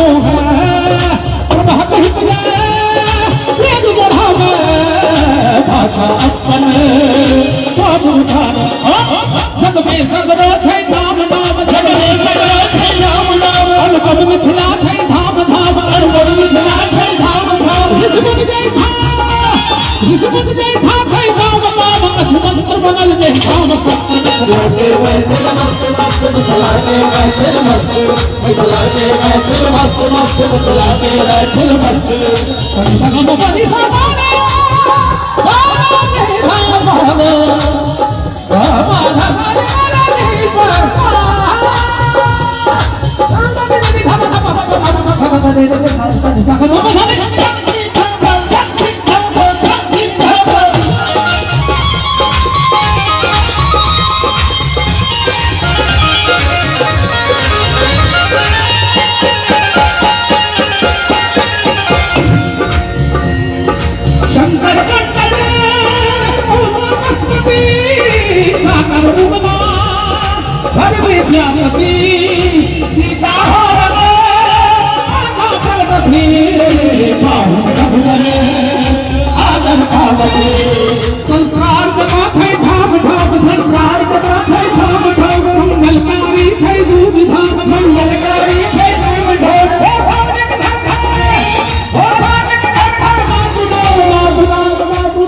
मोहे प्रभात हित वेद बढ़ावे भाषा अपन साबुधान जग में सगरो छै नाम नाम जग में सगरो छै नाम नाम अनुपम मिथिला छै धाम धाम अनुपम मिथिला छै धाम धाम ऋषि जय था ऋषि जय था छै धाम धाम अछमंत्र बनल जय धाम सत्र मिथिला के मैथिल मस्त मस्त मिथिला के मैथिल मस्त मिथिला के मैथिल मस्त मस्त मिथिला के मैथिल मस्त संगम बनि सदाने शंकर विद्यापति सीता आदर पावती संसार जमा छै धाम धाम संसार जमा छै धाम धाम मंगलकारी छै धूम धाम मंगलकारी छै धूम धाम ओ सानिक धन धन ओ सानिक धन धन मातु नाम मातु नाम मातु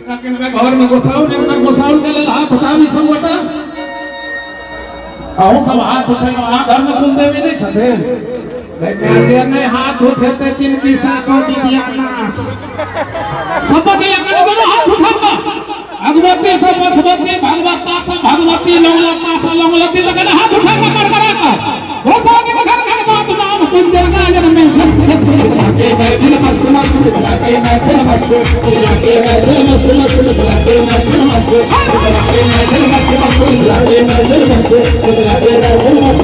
नाम। किनका घर में गोसाउन जिनका गोसाउन के लेल हाथ उठाबी सब गोटा अहूँ सब हाथ उठे अहाँ घर में कुलदेवी नहीं छथिन जे नहीं हाथ उठेते तिनकी सासो विद्या नाश सब कने दोनों हाथ उठाओ भगवती से पछवती भगवता से भगवती लौंगलता से लौंगलती तो कने हाथ उठा कर कर कर हो सानी घर घर बात नाम कुंजर गाजन में के मैथिल मस्त मस्त के मैथिल मस्त के मैथिल मस्त मस्त के मैथिल मस्त के मैथिल मस्त मस्त के मैथिल मस्त के मैथिल मस्त मस्त के मैथिल मस्त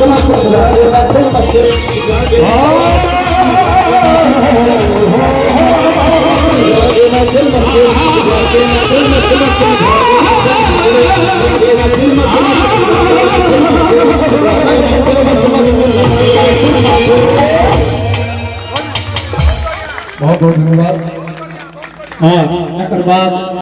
बहुत बहुत धन्यवाद। हाँ, एकर बाद